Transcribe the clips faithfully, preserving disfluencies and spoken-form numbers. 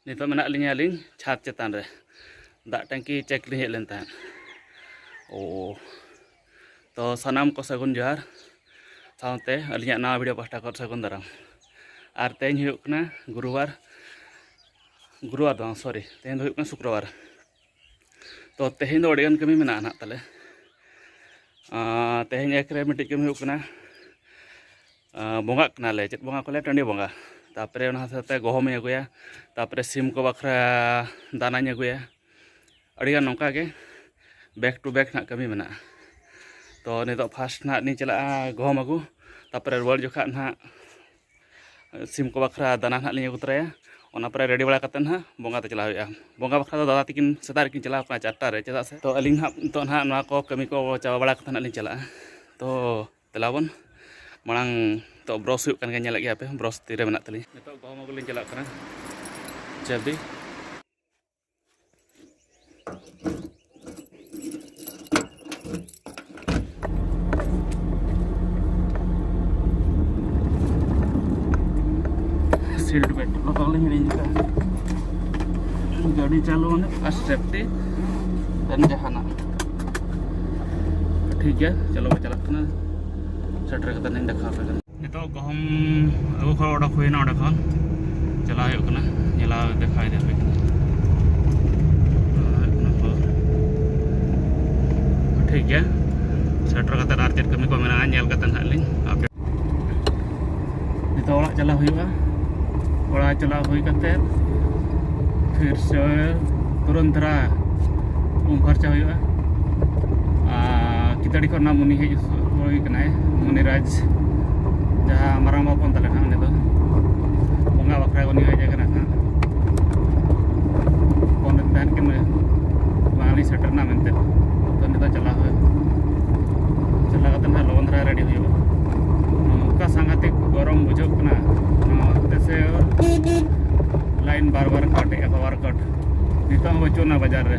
ᱱᱤᱛᱚᱜ ᱢᱮᱱᱟᱜ ᱞᱤᱧᱟ ᱟᱹᱞᱤᱧ ᱪᱷᱟᱫᱽ ᱪᱮᱛᱟᱱ ᱨᱮ, ᱫᱟᱜ ᱴᱮᱝᱠᱤ ᱪᱮᱠ ᱞᱤᱧ ᱦᱮᱡ ᱞᱮᱱ ᱛᱟᱦᱮᱸᱫ᱾ ᱳ, ᱛᱚ ᱥᱟᱱᱟᱢ ᱠᱚ ᱥᱟᱹᱜᱩᱱ ᱡᱚᱦᱟᱨ, ᱥᱟᱶᱛᱮ ᱟᱹᱞᱤᱧᱟᱜ ᱱᱟᱣᱟ ᱵᱷᱤᱰᱤᱭᱳ ᱯᱟᱦᱴᱟ ᱠᱷᱚᱱ ᱥᱟᱹᱜᱩᱱ ᱫᱟᱨᱟᱢ᱾ ᱟᱨ ᱛᱮᱦᱮᱧ ᱦᱩᱭᱩᱜ ᱠᱟᱱᱟ ᱜᱩᱨᱩᱵᱟᱨ, ᱜᱩᱨᱩᱵᱟᱨ ᱫᱚ ᱵᱟᱝ, ᱥᱚᱨᱤ, ᱛᱮᱦᱮᱧ ᱫᱚ ᱦᱩᱭᱩᱜ ᱠᱟᱱᱟ ᱥᱩᱠᱨᱚᱵᱟᱨ᱾ ᱛᱚ ᱛᱮᱦᱮᱧ ᱫᱚ ᱟᱹᱰᱤᱜᱟᱱ ᱠᱟᱹᱢᱤ ᱢᱮᱱᱟᱜᱼᱟ ᱱᱟᱦᱟᱜ ᱛᱟᱞᱮ᱾ ᱟᱸ, ᱛᱮᱦᱮᱧ ᱮᱠ ᱨᱮ ᱢᱤᱫᱴᱤᱡ ᱠᱟᱹᱢᱤ ᱦᱩᱭᱩᱜ ᱠᱟᱱᱟ, ᱟᱸ, ᱵᱚᱸᱜᱟᱜ ᱠᱟᱱᱟᱞᱮ, ᱪᱮᱫ ᱵᱚᱸᱜᱟ ᱠᱚ ᱞᱟᱹᱭᱟ? ᱴᱟᱺᱰᱤ ᱵᱚᱸᱜᱟ᱾ ᱛᱟᱯᱚᱨᱮ ᱚᱱᱟ ᱥᱟᱶᱛᱮ ᱜᱚᱦᱚᱢᱤᱧ ᱟᱹᱜᱩᱭᱟ, ᱛᱟᱯᱚᱨᱮ ᱥᱤᱢ ᱠᱚ ᱵᱟᱠᱷᱨᱟ ᱫᱟᱱᱟᱧ ᱟᱹᱜᱩᱭᱟ᱾ ᱟᱹᱰᱤᱜᱟᱱ ᱱᱚᱝᱠᱟ ᱜᱮ back to back ᱱᱟᱦᱟᱜ ᱠᱟᱹᱢᱤ ᱢᱮᱱᱟᱜᱼᱟ᱾ ᱛᱚ ᱱᱤᱛᱚᱜ first ᱱᱟᱦᱟᱜ ᱞᱤᱧ ᱪᱟᱞᱟᱜᱼᱟ ᱜᱚᱦᱚᱢ ᱟᱹᱜᱩ, ᱛᱟᱯᱚᱨᱮ ᱨᱩᱣᱟᱹᱲ ᱡᱚᱠᱷᱟᱜ ᱱᱟᱦᱟᱜ ᱥᱤᱢ ᱠᱚ ᱵᱟᱠᱷᱨᱟ ᱫᱟᱱᱟ ᱱᱟᱦᱟᱜ ᱞᱤᱧ ᱟᱹᱜᱩ ᱛᱚᱨᱟᱭᱟ᱾ ᱚᱱᱟ ᱯᱚᱨᱮ ready ᱵᱟᱲᱟ ᱠᱟᱛᱮ ᱱᱟᱦᱟᱜ ᱵᱚᱸᱜᱟ ᱛᱮ ᱪᱟᱞᱟᱣ ᱦᱩᱭᱩᱜᱼᱟ᱾ ᱵᱚᱸᱜᱟ ᱵᱟᱠᱷᱨᱟ ᱫᱚ ᱫᱟᱫᱟ ᱛᱟᱹᱠᱤᱱ ᱥᱮᱛᱟᱜ ᱨᱮᱠᱤᱱ ᱪᱟᱞᱟᱣ ᱠᱟᱱᱟ ᱪᱟᱨᱴᱟ ᱨᱮ, ᱪᱮᱫᱟᱜ ᱥᱮ ᱛᱚ ᱟᱹᱞᱤᱧ ᱱᱟᱦᱟᱜ ᱱᱤᱛᱚᱜ ᱱᱟᱦᱟᱜ ᱱᱚᱣᱟ ᱠᱚ ᱠᱟᱹᱢᱤ ᱠᱚ ᱪᱟᱵᱟ ᱵᱟᱲᱟ ᱠᱟᱛᱮ ᱱᱟᱦᱟᱜ ᱞᱤᱧ ᱪᱟᱞᱟᱜᱼᱟ᱾ ᱛᱚ ᱫᱮᱞᱟ ᱵᱚᱱ ᱢᱟᱲᱟᱝ ᱛᱚ brush ᱦᱩᱭᱩᱜ ᱠᱟᱱ ᱜᱮᱭᱟ, ᱧᱮᱞᱮᱫ ᱜᱮᱭᱟ ᱯᱮ brush ᱛᱤᱨᱮ ᱢᱮᱱᱟᱜ ᱛᱟᱹᱞᱤᱧᱟ᱾ ᱱᱤᱛᱚᱜ ᱜᱚᱦᱚᱢ ᱟᱹᱜᱩ ᱞᱤᱧ ᱪᱟᱞᱟᱜ ᱠᱟᱱᱟ᱾ ᱪᱟᱹᱵᱤ seat belt ᱞᱟᱜᱟᱣ ᱞᱤᱧ ᱦᱤᱲᱤᱧ ᱟᱠᱟᱫᱟ᱾ ᱜᱟᱹᱰᱤ ᱪᱟᱹᱞᱩ ᱢᱟᱱᱮ first safety, then ᱡᱟᱦᱟᱱᱟᱜ᱾ ᱴᱷᱤᱠ ᱜᱮᱭᱟ, ᱪᱚᱞᱚ ᱵᱚ ᱪᱟᱞᱟᱜ ᱠᱟᱱᱟ, ᱥᱮᱴᱮᱨ ᱠᱟᱛᱮ ᱞᱤᱧ ᱫᱮᱠᱷᱟᱣ ᱟᱯᱮ ᱠᱟᱱᱟ᱾ ᱱᱤᱛᱚᱜ ᱜᱚᱦᱚᱢ ᱟᱹᱜᱩ ᱠᱷᱚᱱ ᱚᱰᱚᱠ ᱦᱩᱭᱱᱟ, ᱚᱸᱰᱮ ᱠᱷᱚᱱ ᱪᱟᱞᱟᱣ ᱦᱩᱭᱩᱜ ᱠᱟᱱᱟ, ᱧᱮᱞᱟᱣ ᱫᱮᱠᱷᱟᱣ ᱤᱫᱤ ᱟᱯᱮ ᱠᱟᱱᱟ᱾ ᱱᱚᱣᱟ ᱦᱩᱭᱩᱜ ᱠᱟᱱᱟ ᱦᱚᱨ᱾ ᱴᱷᱤᱠ ᱜᱮᱭᱟ, ᱥᱮᱴᱮᱨ ᱠᱟᱛᱮ ᱟᱨ ᱪᱮᱫ ᱠᱟᱹᱢᱤ ᱠᱚ ᱢᱮᱱᱟᱜᱼᱟ ᱧᱮᱞ ᱠᱟᱛᱮ ᱱᱟᱦᱟᱜ ᱞᱤᱧ ᱟᱯᱮ ᱱᱤᱛᱚᱜ ᱚᱲᱟᱜ ᱪᱟᱞᱟᱣ ᱦᱩᱭᱩᱜᱼᱟ᱾ ᱚᱲᱟᱜ ᱪᱟᱞᱟᱣ ᱦᱩᱭ ᱠᱟᱛᱮ ᱯᱷᱤᱨ ᱥᱮ ᱛᱩᱨᱟᱹᱱᱛ ᱫᱷᱟᱨᱟ ᱩᱢ ᱯᱷᱟᱨᱪᱟ ᱦᱩᱭᱩᱜᱼᱟ᱾ ᱟᱨ ᱠᱤᱛᱟᱹᱲᱤ ᱠᱷᱚᱱ ᱱᱟᱜ ᱢᱩᱱᱤ ᱦᱮᱡ ᱦᱩᱭ ᱠᱟᱱᱟᱭ, ᱢᱩᱱᱤᱨᱟᱡᱽ, ᱡᱟᱦᱟᱸ ᱢᱟᱨᱟᱝ ᱵᱟᱵᱟ ᱦᱚᱯᱚᱱ ᱛᱟᱞᱮ ᱱᱟᱜ ᱩᱱᱤ ᱫᱚ ᱵᱚᱸᱜᱟ ᱵᱟᱠᱷᱨᱟ ᱩᱱᱤ ᱦᱮᱡ ᱟᱠᱟᱱᱟ ᱱᱟᱜ᱾ ᱯᱷᱳᱱ ᱨᱮ ᱛᱟᱦᱮᱱ ᱠᱤᱱ ᱵᱟᱝᱞᱤᱧ ᱥᱮᱴᱮᱨ ᱮᱱᱟ ᱢᱮᱱᱛᱮ᱾ ᱛᱚ ᱱᱤᱛᱚᱜ ᱪᱟᱞᱟᱣ ᱦᱩᱭᱩᱜᱼᱟ, ᱪᱟᱞᱟᱣ ᱠᱟᱛᱮ ᱱᱟᱜ ᱞᱚᱜᱚᱱ ᱫᱷᱟᱨᱟ ᱨᱮᱰᱤ ᱦᱩᱭᱩᱜᱼᱟ᱾ ᱱᱚᱝᱠᱟ ᱥᱟᱝᱜᱷᱟᱛᱤᱠ ᱜᱚᱨᱚᱢ ᱵᱩᱡᱷᱟᱹᱜ ᱠᱟᱱᱟ ᱱᱚᱣᱟ ᱦᱚᱛᱮ ᱥᱮ ᱞᱟᱭᱤᱱ ᱵᱟᱨ ᱵᱟᱨ ᱠᱟᱴ ᱮᱫᱼᱟ, ᱯᱟᱣᱟᱨ ᱠᱟᱴ᱾ ᱱᱤᱛᱚᱜ ᱦᱚᱸ ᱵᱟᱹᱪᱩᱜ ᱟᱱᱟ ᱵᱟᱡᱟᱨ ᱨᱮ᱾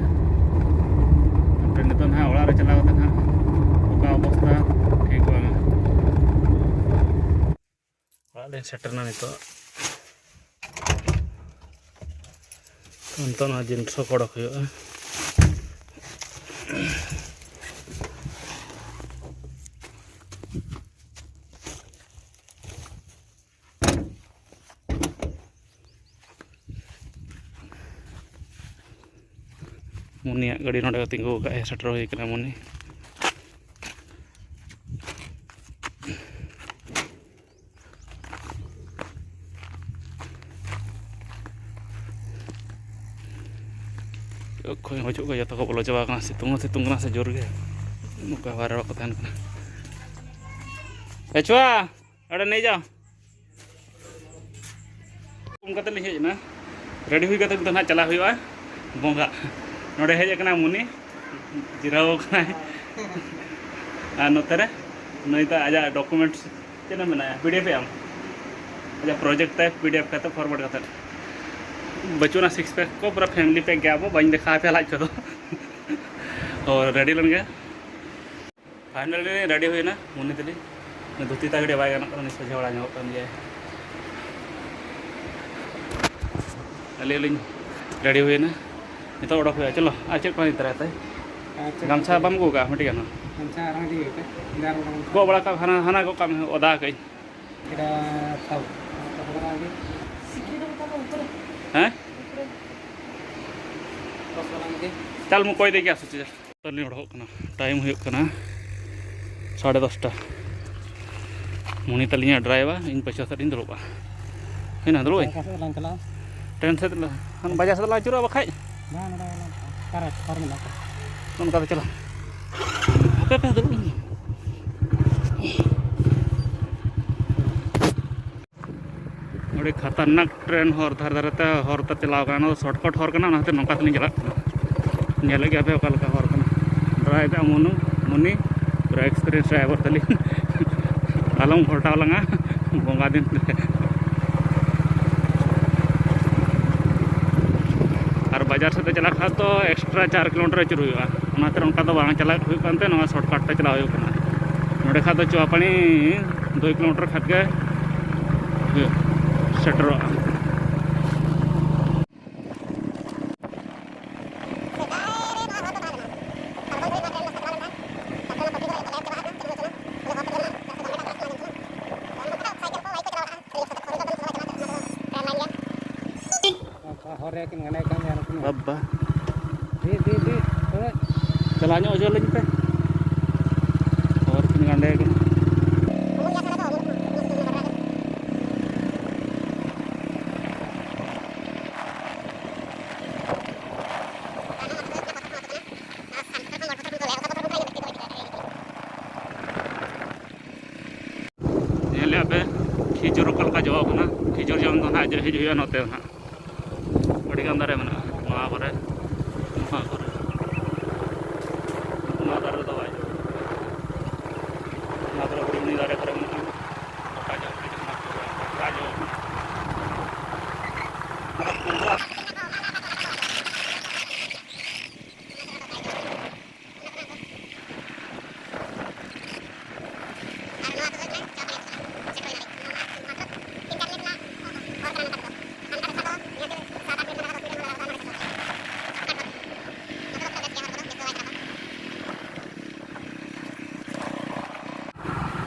ᱛᱟᱯᱚᱨᱮ ᱱᱤᱛᱚᱜ ᱱᱟᱦᱟᱜ ᱚᱲᱟᱜ ᱨᱮ ᱪᱟᱞᱟᱣ ᱠᱟᱛᱮ ᱱᱟᱦᱟᱜ ᱚᱠᱟ ᱚᱵᱚᱥᱛᱟ ᱴᱷᱤᱠ ᱵᱟᱝᱟ᱾ ᱚᱲᱟᱜ ᱞᱤᱧ ᱥᱮᱴᱮᱨ ᱮᱱᱟ ᱱᱤᱛᱚᱜ᱾ ᱱᱤᱛᱚᱜ ᱱᱚᱣᱟ ᱡᱤᱱᱤᱥ ᱠᱚ ᱚᱰᱚᱠ ᱦᱩᱭᱩᱜᱼᱟ᱾ ᱢᱩᱱᱤᱭᱟᱜ ᱜᱟᱹᱰᱤ ᱱᱚᱰᱮ ᱠᱚ ᱛᱤᱸᱜᱩ ᱟᱠᱟᱫᱼᱟ, ᱥᱮᱴᱮᱨ ᱦᱩᱭ ᱠᱟᱱᱟ ᱢᱩᱱᱤ᱾ ᱚᱠᱚᱭ ᱦᱚᱸ ᱵᱟᱹᱪᱩᱜ ᱠᱚᱣᱟ, ᱡᱚᱛᱚ ᱠᱚ ᱵᱚᱞᱚ ᱪᱟᱵᱟ ᱟᱠᱟᱱᱟ᱾ ᱥᱤᱛᱩᱝ ᱦᱚᱸ ᱥᱤᱛᱩᱝ ᱠᱟᱱᱟ ᱥᱮ ᱡᱳᱨ ᱜᱮ, ᱱᱚᱝᱠᱟ ᱵᱟᱨᱦᱮ ᱵᱟᱠᱚ ᱛᱟᱦᱮᱱ ᱠᱟᱱᱟ᱾ ᱮ ᱪᱷᱩᱣᱟ, ᱚᱸᱰᱮ ᱱᱮᱭ ᱡᱟᱣ᱾ ᱩᱢ ᱠᱟᱛᱮ ᱞᱤᱧ ᱦᱮᱡ ᱮᱱᱟ, ᱨᱮᱰᱤ ᱦᱩᱭ ᱠᱟᱛᱮ ᱱᱤᱛᱚᱜ ᱱᱟᱦᱟᱜ ᱪᱟᱞᱟᱜ ᱦᱩᱭᱩᱜᱼᱟ ᱵᱚᱸᱜᱟ᱾ ᱱᱚᱰᱮ ᱦᱮᱡ ᱟᱠᱟᱱᱟ ᱢᱩᱱᱤ, ᱡᱤᱨᱟᱹᱣ ᱟᱠᱟᱱᱟᱭ᱾ ᱟᱨ ᱱᱚᱛᱮ ᱨᱮ ᱱᱩᱭ ᱫᱚ ᱟᱡᱟᱜ ᱰᱚᱠᱩᱢᱮᱱᱴᱥ ᱪᱮᱫ ᱮᱢ ᱢᱮᱱᱟᱭᱟ, ᱯᱤ ᱰᱤ ᱮᱯᱷ ᱮ ᱟᱢ? ᱟᱪᱪᱷᱟ, ᱯᱨᱚᱡᱮᱠᱴ ᱛᱟᱭ ᱯᱤ ᱰᱤ ᱮᱯᱷ ᱠᱟᱛᱮ ᱯᱷᱚᱨᱣᱟᱨᱰ ᱠᱟᱛᱮ᱾ ᱵᱟᱹᱪᱩᱜ ᱟᱱᱟ ᱥᱤᱠᱥ ᱯᱮᱠ ᱠᱚ, ᱯᱩᱨᱟᱹ ᱯᱷᱮᱢᱤᱞᱤ ᱯᱮᱠ ᱜᱮᱭᱟ ᱵᱚ, ᱵᱟᱹᱧ ᱫᱮᱠᱷᱟᱣ ᱟᱯᱮᱭᱟ ᱞᱟᱡ ᱠᱚᱫᱚ᱾ ᱚ, ᱨᱮᱰᱤ ᱞᱮᱱ ᱜᱮ᱾ ᱯᱷᱟᱭᱱᱟᱞᱤ ᱨᱮᱰᱤ ᱦᱩᱭᱱᱟ ᱢᱩᱱᱤ ᱛᱟᱹᱞᱤᱧ᱾ ᱫᱷᱩᱛᱤ ᱛᱟᱭ ᱠᱟᱹᱴᱤᱡ ᱵᱟᱭ ᱜᱟᱱᱚᱜ ᱠᱟᱱᱟ, ᱩᱱᱤ ᱥᱚᱡᱷᱮ ᱵᱟᱲᱟ ᱧᱚᱜᱚᱜ ᱠᱟᱱ ᱜᱮᱭᱟᱭ᱾ ᱟᱹᱞᱤᱧ ᱞᱤᱧ ᱨᱮᱰᱤ ᱦᱩᱭᱱᱟ, ᱱᱤᱛᱚᱜ ᱚᱰᱚᱠ ᱦᱩᱭᱩᱜᱼᱟ᱾ ᱪᱚᱞᱚ, ᱟᱨ ᱪᱮᱫ ᱠᱚ ᱤᱫᱤ ᱛᱚᱨᱟᱭᱟ ᱛᱟᱭ? ᱟᱪᱪᱷᱟ, ᱜᱟᱢᱪᱷᱟ ᱴᱷᱤᱠ ᱵᱟᱢ ᱜᱮᱭᱟ᱾ ᱟᱹᱜᱩ ᱠᱟᱜᱼᱟ ᱢᱤᱫᱴᱤᱡ ᱜᱟᱱ ᱦᱚᱸ? ᱟᱪᱪᱷᱟ, ᱟᱨᱦᱚᱸ ᱤᱫᱤ ᱦᱩᱭᱩᱜᱼᱟ᱾ ᱜᱚᱜ ᱵᱟᱲᱟ ᱠᱟᱜ ᱢᱮ, ᱦᱟᱱᱟ, ᱦᱟᱱᱟ ᱜᱚᱜ ᱠᱟᱜ ᱢᱮ, ᱚᱫᱟ ᱠᱟᱜ ᱟᱹᱧ᱾ ᱮᱴᱟ ᱛᱷᱟᱣ᱾ ᱦᱮᱸ? ᱪᱟᱞ ᱢᱩ ᱠᱚᱭ ᱫᱮ ᱜᱮᱭᱟ ᱥᱮ ᱪᱮᱫ? ᱱᱤᱛᱚᱜ ᱞᱤᱧ ᱚᱰᱚᱠᱚᱜ ᱠᱟᱱᱟ, ᱴᱟᱭᱤᱢ ᱦᱩᱭᱩᱜ ᱠᱟᱱᱟ ᱥᱟᱲᱮ ᱫᱚᱥᱴᱟ᱾ ᱢᱩᱱᱤ ᱛᱟᱹᱞᱤᱧᱟ ᱰᱨᱟᱭᱵᱷᱟᱨ, ᱤᱧ ᱯᱟᱹᱪᱷᱞᱟᱹ ᱥᱮᱫ ᱨᱤᱧ ᱫᱩᱲᱩᱵᱼᱟ᱾ ᱦᱮᱸ, ᱫᱩᱲᱩᱵ ᱟᱹᱧ᱾ ᱚᱠᱟ ᱥᱮᱫ ᱞᱟᱝ ᱪᱟᱞᱟᱜᱼᱟ? ᱴᱨᱮᱱ ᱥᱮᱫ ᱞᱮ, ᱦᱟᱱ ᱵᱟᱡᱟᱨ ᱥᱮᱫ ᱞᱟᱝ ᱟᱹᱪᱩᱨᱚᱜᱼᱟ ᱵᱟᱠᱷᱟᱡ᱾ ᱵᱟᱝ, ᱱᱚᱰᱮ ᱚᱠᱟᱨᱮ ᱦᱚᱨ ᱢᱮᱱᱟᱜᱼᱟ? ᱚᱱᱠᱟ ᱛᱮ ᱪᱟᱞᱟᱜ᱾ ᱦᱟᱯᱮ, ᱦᱟᱯᱮ, ᱫᱩᱲᱩᱵ ᱟᱹᱧ᱾ ᱟᱹᱰᱤ ᱠᱷᱟᱛᱟᱨᱱᱟᱠ ᱴᱨᱮᱱ ᱦᱚᱨ ᱫᱷᱟᱨᱮ ᱫᱷᱟᱨᱮ ᱛᱮ ᱦᱚᱨ ᱛᱮ ᱪᱟᱞᱟᱣ ᱠᱟᱱᱟ᱾ ᱱᱚᱣᱟ ᱫᱚ ᱥᱚᱨᱴᱠᱟᱴ ᱦᱚᱨ ᱠᱟᱱᱟ, ᱚᱱᱟ ᱠᱷᱟᱹᱛᱤᱨ ᱱᱚᱝᱠᱟ ᱛᱮᱞᱤᱧ ᱪᱟᱞᱟᱜ ᱠᱟᱱᱟ᱾ ᱧᱮᱞᱮᱫ ᱜᱮᱭᱟ ᱯᱮ ᱚᱠᱟ ᱞᱮᱠᱟ ᱦᱚᱨ ᱠᱟᱱᱟ᱾ ᱰᱨᱟᱭᱵᱷ ᱮᱫᱟ ᱢᱩᱱᱩ, ᱢᱩᱱᱤ, ᱯᱩᱨᱟᱹ ᱮᱠᱥᱯᱮᱨᱤᱭᱮᱱᱥ ᱰᱨᱟᱭᱵᱷᱟᱨ ᱛᱟᱹᱞᱤᱧ᱾ ᱟᱞᱚᱢ ᱜᱷᱚᱞᱴᱟᱣ ᱞᱟᱝᱟ ᱵᱚᱸᱜᱟ ᱫᱤᱱ ᱨᱮ᱾ ᱟᱨ ᱵᱟᱡᱟᱨ ᱥᱮᱫ ᱛᱮ ᱪᱟᱞᱟᱜ ᱠᱷᱟᱱ ᱫᱚ ᱮᱠᱥᱴᱨᱟ ᱪᱟᱨ ᱠᱤᱞᱳᱢᱤᱴᱟᱨ ᱟᱹᱪᱩᱨ ᱦᱩᱭᱩᱜᱼᱟ, ᱚᱱᱟᱛᱮ ᱚᱱᱠᱟ ᱫᱚ ᱵᱟᱝ ᱪᱟᱞᱟᱜ ᱦᱩᱭᱩᱜ ᱠᱟᱱᱛᱮ ᱱᱚᱣᱟ ᱥᱚᱨᱴᱠᱟᱴ ᱛᱮ ᱪᱟᱞᱟᱣ ᱦᱩᱭᱩᱜ ᱠᱟᱱᱟ᱾ ᱱᱚᱰᱮ ᱠᱷᱟᱱ ᱫᱚ ᱪᱩᱣᱟᱯᱟᱱᱤ ᱫᱩᱭ ᱠᱤᱞᱳᱢᱤᱴᱟᱨ ᱠᱷᱟᱱ ᱜᱮ ᱥᱮᱴᱮᱨᱚᱜᱼᱟ᱾ ᱦᱚᱨ ᱨᱮ ᱠᱤᱱ ᱜᱟᱸᱰᱮ ᱠᱟᱱ ᱜᱮᱭᱟ ᱱᱩᱠᱤᱱ᱾ ᱵᱟᱵᱟ᱾ ᱫᱮ, ᱫᱮ, ᱫᱮ, ᱛᱚᱵᱮ᱾ ᱪᱟᱞᱟᱣ ᱧᱚᱜ ᱦᱚᱪᱚ ᱞᱤᱧ ᱯᱮ᱾ ᱦᱚᱨ ᱠᱤᱱ ᱜᱟᱸᱰᱮ ᱠᱟᱱᱟ᱾ ᱧᱮᱞᱮᱫᱼᱟ ᱯᱮ, ᱠᱷᱤᱡᱩᱨ ᱚᱠᱟ ᱞᱮᱠᱟ ᱡᱚ ᱟᱠᱟᱱᱟ᱾ ᱠᱷᱤᱡᱩᱨ ᱡᱚᱢ ᱫᱚ ᱱᱟᱦᱟᱜ ᱦᱮᱡ ᱦᱩᱭᱩᱜᱼᱟ ᱱᱚᱛᱮ ᱫᱚ ᱱᱟᱦᱟᱜ᱾ ᱟᱹᱰᱤᱜᱟᱱ ᱫᱟᱨᱮ ᱢᱮᱱᱟᱜᱼᱟ ᱱᱚᱣᱟ ᱠᱚᱨᱮ, ᱱᱚᱣᱟ ᱠᱚᱨᱮ᱾ ᱱᱚᱣᱟ ᱫᱟᱨᱮ ᱨᱮᱫᱚ ᱵᱟᱭ ᱡᱚ᱾ ᱱᱚᱣᱟ ᱠᱚᱨᱮ ᱦᱩᱰᱤᱧ ᱦᱩᱰᱤᱧ ᱫᱟᱨᱮ ᱠᱚᱨᱮ ᱢᱮᱱᱟᱜᱼᱟ᱾ ᱜᱚᱴᱟ ᱡᱚ ᱠᱟᱱᱟ, ᱜᱚᱴᱟ ᱡᱚ ᱠᱟᱱᱟ᱾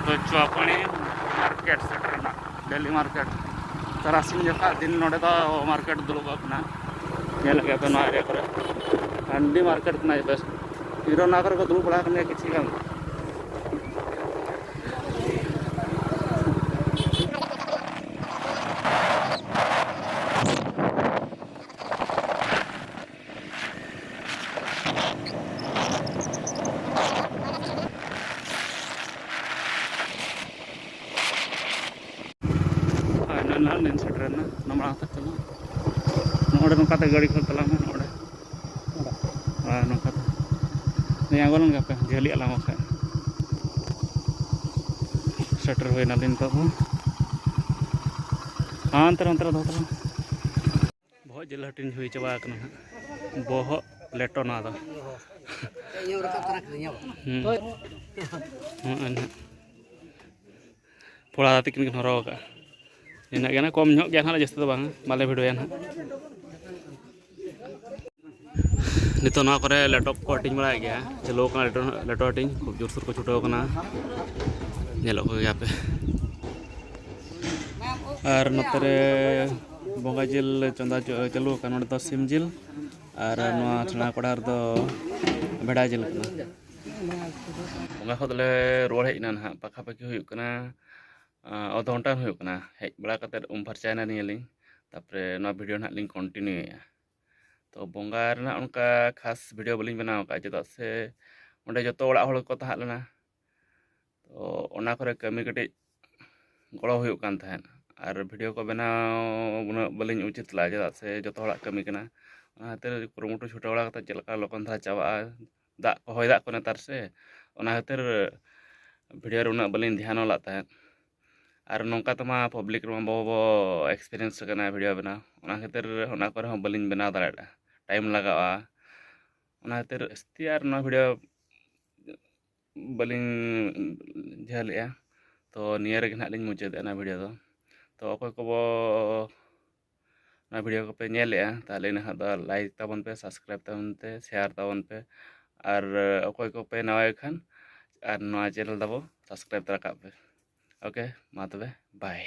ᱛᱚ ᱪᱚᱯᱟᱲᱤ ᱢᱟᱨᱠᱮᱴ ᱥᱮᱴᱮᱨ ᱮᱱᱟ, ᱰᱮᱞᱤ ᱢᱟᱨᱠᱮᱴ᱾ ᱛᱟᱨᱟᱥᱤᱧ ᱡᱚᱠᱷᱟᱜ ᱫᱤᱱ ᱱᱚᱰᱮ ᱫᱚ ᱢᱟᱨᱠᱮᱴ ᱫᱩᱲᱩᱵᱚᱜ ᱠᱟᱱᱟ᱾ ᱧᱮᱞ ᱜᱮᱭᱟ ᱯᱮ ᱱᱚᱣᱟ ᱮᱨᱤᱭᱟ ᱠᱚᱨᱮ ᱦᱟᱺᱰᱤ ᱢᱟᱨᱠᱮᱴ ᱠᱟᱱᱟ ᱵᱮᱥ᱾ ᱤᱧ ᱫᱚ ᱱᱚᱣᱟ ᱠᱚᱨᱮ ᱠᱚ ᱫᱩᱲᱩᱵ ᱵᱟᱲᱟ ᱟᱠᱟᱱ ᱜᱮᱭᱟ ᱠᱤᱪᱷᱩ ᱜᱟᱱ᱾ ᱟᱨ ᱱᱚᱜᱼᱚᱭ ᱱᱟᱦᱟᱜ ᱞᱤᱧ ᱥᱮᱴᱮᱨᱮᱱᱟ, ᱚᱱᱟ ᱢᱟᱲᱟᱝ ᱥᱮᱫ ᱪᱟᱞᱟᱜ᱾ ᱱᱚᱜᱼᱚᱭ ᱱᱚᱝᱠᱟᱛᱮ ᱜᱟᱹᱰᱤ ᱠᱷᱟᱹᱲ ᱛᱟᱞᱟᱝ ᱢᱮ, ᱱᱚᱜᱼᱚᱭ᱾ ᱟᱨ ᱱᱚᱝᱠᱟᱛᱮ ᱞᱤᱧ ᱟᱬᱜᱚ ᱞᱮᱱ ᱜᱮ, ᱦᱟᱯᱮ ᱡᱷᱟᱹᱞᱤᱜ ᱟᱞᱟᱝ ᱵᱟᱠᱷᱟᱡ᱾ ᱥᱮᱴᱮᱨ ᱦᱩᱭᱱᱟᱞᱤᱧ ᱱᱤᱛᱚᱜ ᱫᱚ᱾ ᱦᱟᱱᱛᱮ ᱨᱮ, ᱚᱱᱛᱮ ᱨᱮ ᱫᱚᱦᱚ ᱛᱟᱞᱟᱝ᱾ ᱵᱚᱦᱚᱜ ᱡᱤᱞ ᱦᱟᱹᱴᱤᱧ ᱦᱩᱭ ᱪᱟᱵᱟ ᱟᱠᱟᱱᱟ ᱦᱟᱸᱜ᱾ ᱵᱚᱦᱚᱜ ᱞᱮᱴᱚ ᱱᱚᱣᱟ ᱫᱚ᱾ ᱦᱩᱸ᱾ ᱦᱩᱸ, ᱱᱟᱦᱟᱜ᱾ ᱯᱷᱚᱲᱟ ᱛᱤᱠᱤᱱ ᱠᱤᱱ ᱦᱚᱨᱚ ᱟᱠᱟᱫᱼᱟ᱾ ᱤᱱᱟᱹᱜ ᱜᱮ ᱱᱟᱦᱟᱜ, ᱠᱚᱢ ᱧᱚᱜ ᱜᱮᱭᱟ ᱱᱟᱦᱟᱜ, ᱡᱟᱹᱥᱛᱤ ᱫᱚ ᱵᱟᱝ, ᱵᱟᱞᱮ ᱵᱷᱤᱰᱤᱭᱳᱭᱟ ᱱᱟᱦᱟᱜ᱾ ᱱᱤᱛᱚᱜ ᱱᱚᱣᱟ ᱠᱚᱨᱮ ᱞᱮᱴᱚ ᱠᱚ ᱦᱟᱹᱴᱤᱧ ᱵᱟᱲᱟᱭᱮᱫ ᱜᱮᱭᱟ, ᱪᱟᱹᱞᱩ ᱟᱠᱟᱱᱟ ᱞᱮᱴᱚ, ᱞᱮᱴᱚ ᱦᱟᱹᱴᱤᱧ, ᱠᱷᱩᱵ ᱡᱳᱨᱥᱳᱨ ᱠᱚ ᱪᱷᱩᱴᱟᱹᱣ ᱟᱠᱟᱱᱟ, ᱧᱮᱞᱚᱜ ᱠᱚ ᱜᱮᱭᱟ ᱯᱮ᱾ ᱟᱨ ᱱᱚᱛᱮ ᱨᱮ ᱵᱚᱸᱜᱟ ᱡᱤᱞ ᱪᱚᱸᱫᱟ ᱪᱚ- ᱪᱟᱹᱞᱩ ᱟᱠᱟᱱᱟ᱾ ᱱᱚᱸᱰᱮ ᱫᱚ ᱥᱤᱢ ᱡᱤᱞ ᱟᱨ ᱱᱚᱣᱟ ᱪᱷᱟᱱᱟ ᱠᱚᱲᱦᱟ ᱨᱮᱫᱚ ᱵᱷᱮᱰᱟ ᱡᱤᱞ ᱠᱟᱱᱟ᱾ ᱵᱚᱸᱜᱟ ᱠᱷᱚᱱ ᱞᱮ ᱨᱩᱣᱟᱹᱲ ᱦᱮᱡ ᱮᱱᱟ ᱱᱟᱦᱟᱜ, ᱯᱟᱠᱷᱟ ᱯᱟᱠᱤ ᱦᱩᱭᱩᱜ ᱠᱟᱱᱟ ᱟᱫᱷ ᱜᱷᱚᱱᱴᱟ ᱦᱩᱭᱩᱜ ᱠᱟᱱᱟ᱾ ᱦᱮᱡ ᱵᱟᱲᱟ ᱠᱟᱛᱮᱫ ᱩᱢ ᱯᱷᱟᱨᱪᱟᱭᱮᱱᱟ ᱱᱤᱭᱟᱹᱞᱤᱧ, ᱛᱟᱨᱯᱚᱨᱮ ᱱᱚᱣᱟ ᱵᱷᱤᱰᱤᱭᱳ ᱱᱟᱦᱟᱜ ᱞᱤᱧ ᱠᱚᱱᱴᱤᱱᱤᱭᱩᱭᱮᱫᱼᱟ᱾ ᱛᱚ ᱵᱚᱸᱜᱟ ᱨᱮᱱᱟᱜ ᱚᱱᱠᱟ ᱠᱷᱟᱥ ᱵᱷᱤᱰᱤᱭᱳ ᱵᱟᱹᱞᱤᱧ ᱵᱮᱱᱟᱣ ᱟᱠᱟᱫᱼᱟ, ᱪᱮᱫᱟᱜ ᱥᱮ ᱚᱸᱰᱮ ᱡᱚᱛᱚ ᱚᱲᱟᱜ ᱦᱚᱲ ᱠᱚ ᱛᱟᱦᱮᱸ ᱞᱮᱱᱟ᱾ ᱛᱚ ᱚᱱᱟ ᱠᱚᱨᱮ ᱠᱟᱹᱢᱤ ᱠᱟᱹᱴᱤᱡ ᱜᱚᱲᱚ ᱦᱩᱭᱩᱜ ᱠᱟᱱ ᱛᱟᱦᱮᱸᱫ, ᱟᱨ ᱵᱷᱤᱰᱤᱭᱳ ᱠᱚ ᱵᱮᱱᱟᱣ ᱩᱱᱟᱹᱜ ᱵᱟᱹᱞᱤᱧ ᱩᱪᱤᱛ ᱞᱮᱫᱼᱟ, ᱪᱮᱫᱟᱜ ᱥᱮ ᱡᱚᱛᱚ ᱦᱚᱲᱟᱜ ᱠᱟᱹᱢᱤ ᱠᱟᱱᱟ᱾ ᱚᱱᱟ ᱠᱷᱟᱹᱛᱤᱨ ᱠᱩᱨᱩᱢᱩᱴᱩ ᱪᱷᱩᱴᱟᱹᱣ ᱵᱟᱲᱟ ᱠᱟᱛᱮᱫ ᱪᱮᱫ ᱞᱮᱠᱟ ᱞᱚᱜᱚᱱ ᱫᱷᱟᱨᱟ ᱪᱟᱵᱟᱜᱼᱟ, ᱫᱟᱜ ᱠᱚ, ᱦᱚᱭ ᱫᱟᱜ ᱠᱚ ᱱᱮᱛᱟᱨ ᱥᱮ, ᱚᱱᱟ ᱠᱷᱟᱹᱛᱤᱨ ᱵᱷᱤᱰᱤᱭᱳ ᱨᱮ ᱩᱱᱟᱹᱜ ᱵᱟᱹᱞᱤᱧ ᱫᱷᱮᱭᱟᱱ ᱞᱮᱫ ᱛᱟᱦᱮᱸᱫ᱾ ᱟᱨ ᱱᱚᱝᱠᱟ ᱛᱮᱢᱟ ᱯᱟᱵᱽᱞᱤᱠ ᱨᱮᱢᱟ ᱵᱚ ᱵᱚ ᱮᱠᱥᱯᱤᱨᱤᱭᱮᱱᱥ ᱟᱠᱟᱱᱟ ᱵᱷᱤᱰᱤᱭᱳ ᱵᱮᱱᱟᱣ, ᱚᱱᱟ ᱠᱷᱟᱹᱛᱤᱨ ᱚᱱᱟ ᱠᱚᱨᱮ ᱦᱚᱸ ᱵᱟᱹᱞᱤᱧ ᱵᱮᱱᱟᱣ ᱫᱟᱲᱮᱭᱟᱜᱼᱟ, ᱴᱟᱭᱤᱢ ᱞᱟᱜᱟᱜᱼᱟ᱾ ᱚᱱᱟ ᱠᱷᱟᱹᱛᱤᱨ ᱡᱟᱹᱥᱛᱤ ᱟᱨ ᱱᱚᱣᱟ ᱵᱷᱤᱰᱤᱭᱳ ᱵᱟᱹᱞᱤᱧ ᱡᱷᱟᱹᱞᱮᱜᱼᱟ᱾ ᱛᱚ ᱱᱤᱭᱟᱹ ᱨᱮᱜᱮ ᱱᱟᱦᱟᱜ ᱞᱤᱧ ᱢᱩᱪᱟᱹᱫᱮᱜᱼᱟ ᱱᱚᱣᱟ ᱵᱷᱤᱰᱤᱭᱳ ᱫᱚ᱾ ᱛᱚ ᱚᱠᱚᱭ ᱠᱚᱵᱚ ᱱᱚᱣᱟ ᱵᱷᱤᱰᱤᱭᱳ ᱠᱚᱯᱮ ᱧᱮᱞᱮᱜᱼᱟ, ᱛᱟᱦᱚᱞᱮ ᱤᱱᱟᱹ ᱠᱷᱟᱱ ᱫᱚ ᱞᱟᱭᱤᱠ ᱛᱟᱵᱚᱱ ᱯᱮ, ᱥᱟᱵᱥᱠᱨᱟᱭᱤᱵᱽ ᱛᱟᱵᱚᱱ ᱯᱮ, ᱥᱮᱭᱟᱨ ᱛᱟᱵᱚᱱ ᱯᱮ, ᱟᱨ ᱚᱠᱚᱭ ᱠᱚᱯᱮ ᱱᱟᱣᱟᱭ ᱠᱷᱟᱱ ᱟᱨ ᱱᱚᱣᱟ ᱪᱮᱱᱮᱞ ᱛᱟᱵᱚ ᱥᱟᱵᱥᱠᱨᱟᱭᱤᱵᱽ ᱨᱟᱠᱟᱵ ᱯᱮ᱾ ᱳᱠᱮ, ᱢᱟ ᱛᱚᱵᱮ, ᱵᱟᱭ᱾